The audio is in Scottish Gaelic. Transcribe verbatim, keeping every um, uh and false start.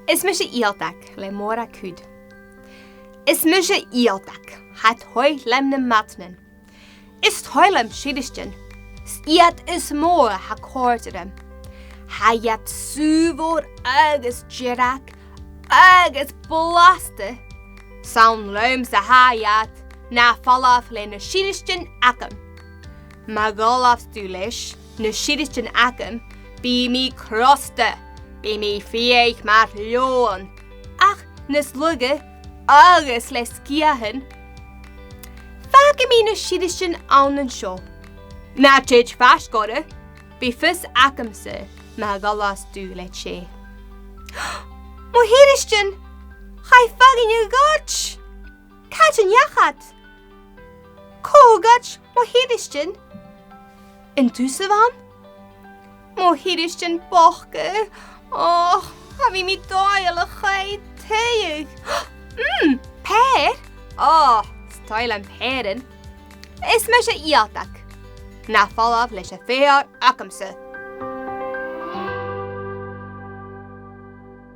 Is mise Ialtag le Mòrag Hood. Is mise Ialtag, tha toil leam na madanan. Is toil leam siristean, 's iad as motha a tha a' còrdadh rium. Tha iad sùghmhor agus dearg agus blasta. 'S ann leamsa a tha iad, na falbh le na siristean agam. Ma ghabhas tu leis na siristean agam, bidh mi crosta, bidh mi fiadhaich mar leòmhann, ach nas lugha agus le sgiathan. Fàgaidh mi na siristean ann an seo. Na tèid faisg orra, bidh fios agamsa ma ghabhas tu leat e. Mo shiristean! Chaidh feadhainn a ghoid! Càit an deach iad? Cò ghoid mo shiristean? An tusa a bh' ann? Mo shiristean bochda. Och, cha bhi mi dòigheil a-chaoidh taghadh. Mm, peur! Oh, 's toil leam peuran. Is mise Ialtag. Na falbh leis a' phear agamsa.